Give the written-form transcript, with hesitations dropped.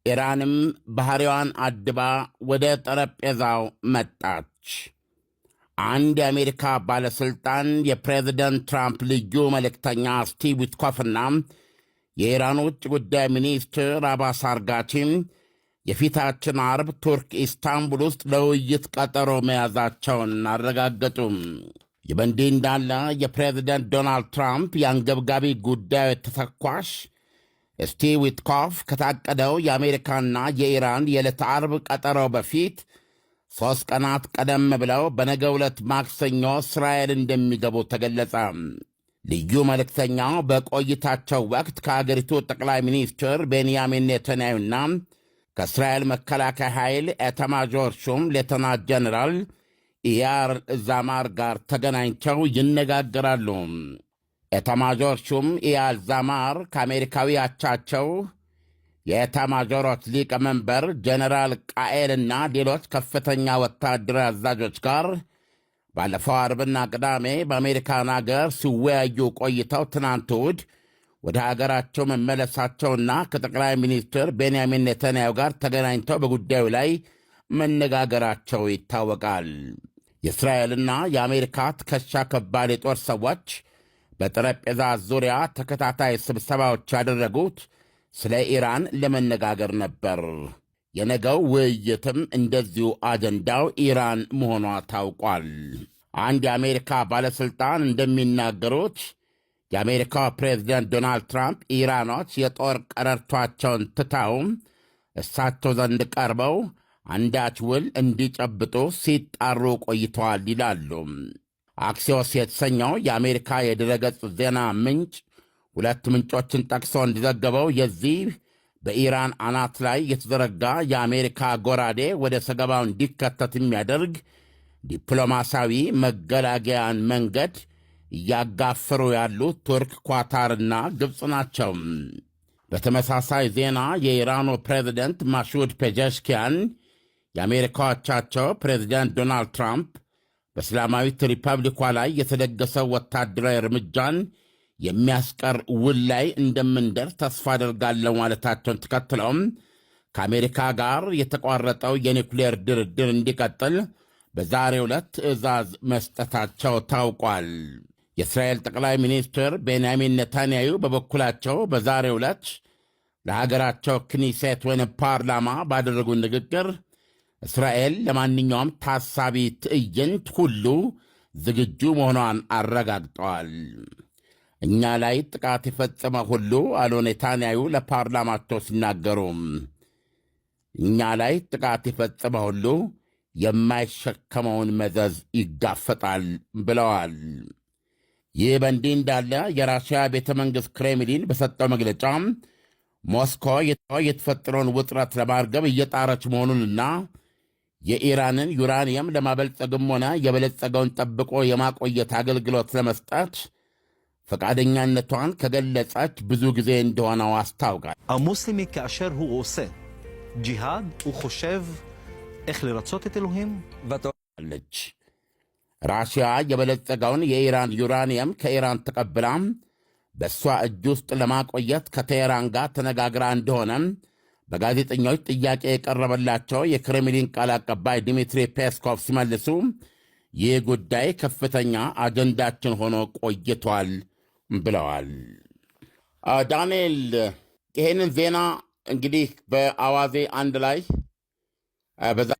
ኢራንም ባሕሪዋን አድባ ወደ ጠረጴዛው መጣች። አንድ የአሜሪካ ባለሥልጣን የፕሬዝደንት ትራምፕ ልዩ መልእክተኛ ስቲቭ ዊትኮፍና የኢራን ውጭ ጉዳይ ሚኒስትር አባስ አራግቺ የፊታችን አርብ ቱርክ ኢስታንቡል ውስጥ ለውይይት ቀጠሮ መያዛቸውን አረጋገጡ። ይህ በእንዲህ እንዳለ የፕሬዝደንት ዶናልድ ትራምፕ የአንገብጋቢ ጉዳዮች ተተኳሽ ስቲቭ ዊትኮፍ ከታቀደው የአሜሪካና የኢራን የዕለተ አርብ ቀጠሮ በፊት 3 ቀናት ቀደም ብለው በነገው ዕለት ማክሰኞ እስራኤል እንደሚገቡ ተገለጸ። ልዩ መልእክተኛው በቆይታቸው ወቅት ከአገሪቱ ጠቅላይ ሚኒስትር ቤንያሚን ኔታንያሁና ከእስራኤል መከላከያ ኃይል ኤታማዦር ሹም ሌተና ጀነራል ኢያል ዛማር ጋር ተገናኝተው ይነጋገራሉ። ኤታማዦር ሹም ኢያል ዛማር ከአሜሪካዊ አቻቸው የኤታማዦሮች ሊቀመንበር ጀነራል ቃኤልና ሌሎች ከፍተኛ ወታደራዊ አዛዦች ጋር ባለፈው አርብና ቅዳሜ በአሜሪካን አገር ሲወያዩ ቆይተው ትናንት እሁድ ወደ አገራቸው መመለሳቸውና ከጠቅላይ ሚኒስትር ቤንያሚን ኔታንያሁ ጋር ተገናኝተው በጉዳዩ ላይ መነጋገራቸው ይታወቃል። የእስራኤልና የአሜሪካ ትከሻ ከባድ የጦር ሰዎች በጠረጴዛ ዙሪያ ተከታታይ ስብሰባዎች ያደረጉት ስለ ኢራን ለመነጋገር ነበር። የነገው ውይይትም እንደዚሁ አጀንዳው ኢራን መሆኗ ታውቋል። አንድ የአሜሪካ ባለሥልጣን እንደሚናገሩት የአሜሪካው ፕሬዝደንት ዶናልድ ትራምፕ ኢራኖች የጦር ቀረርቷቸውን ትተው እሳቸው ዘንድ ቀርበው አንዳች ውል እንዲጨብጡ ሲጣሩ ቆይተዋል ይላሉ። አክሲዮስ የተሰኘው የአሜሪካ የድረገጽ ዜና ምንጭ ሁለት ምንጮችን ጠቅሶ እንደዘገበው የዚህ በኢራን አናት ላይ የተዘረጋ የአሜሪካ ጎራዴ ወደ ሰገባው እንዲከተት የሚያደርግ ዲፕሎማሲያዊ መገላገያን መንገድ እያጋፈሩ ያሉት ቱርክ፣ ኳታርና ግብፅ ናቸው። በተመሳሳይ ዜና የኢራኑ ፕሬዚደንት ማሱድ ፔጀሽኪያን የአሜሪካው አቻቸው ፕሬዚደንት ዶናልድ ትራምፕ በእስላማዊት ሪፐብሊኳ ላይ የተደገሰው ወታደራዊ እርምጃን የሚያስቀር ውል ላይ እንደምንደርስ ተስፋ አደርጋለሁ ማለታቸውን ተከትለውም ከአሜሪካ ጋር የተቋረጠው የኒውክሌር ድርድር እንዲቀጥል በዛሬው ዕለት ትዕዛዝ መስጠታቸው ታውቋል። የእስራኤል ጠቅላይ ሚኒስትር ቤንያሚን ኔታንያሁ በበኩላቸው በዛሬው ዕለት ለሀገራቸው ክኒሴት ወይም ፓርላማ ባደረጉ ንግግር እስራኤል ለማንኛውም ታሳቢ ትዕይንት ሁሉ ዝግጁ መሆኗን አረጋግጠዋል። እኛ ላይ ጥቃት የፈጸመ ሁሉ፣ አሉ ኔታንያሁ ለፓርላማቸው ሲናገሩ፣ እኛ ላይ ጥቃት የፈጸመ ሁሉ የማይሸከመውን መዘዝ ይጋፈጣል ብለዋል። ይህ በእንዲህ እንዳለ የራሽያ ቤተ መንግሥት ክሬምሊን በሰጠው መግለጫ ሞስኮ የተፈጠረውን ውጥረት ለማርገብ እየጣረች መሆኑንና የኢራንን ዩራኒየም ለማበልጸግም ሆነ የበለጸገውን ጠብቆ የማቆየት አገልግሎት ለመስጠት ፈቃደኛነቷን ከገለጸች ብዙ ጊዜ እንደሆነው አስታውቃል። המוסלמי כאשר הוא עושה ג'יהאד, הוא חושב איך לרצות את אלוהים. አለች። ራሽያ የበለጸገውን የኢራን ዩራኒየም ከኢራን ተቀብላ በእሷ እጅ ውስጥ ለማቆየት ከቴሄራን ጋር ተነጋግራ እንደሆነ በጋዜጠኞች ጥያቄ የቀረበላቸው የክሬምሊን ቃል አቀባይ ዲሚትሪ ፔስኮቭ ሲመልሱ ይህ ጉዳይ ከፍተኛ አጀንዳችን ሆኖ ቆይቷል ብለዋል። ዳንኤል፣ ይህንን ዜና እንግዲህ በአዋዜ አንድ ላይ በዛ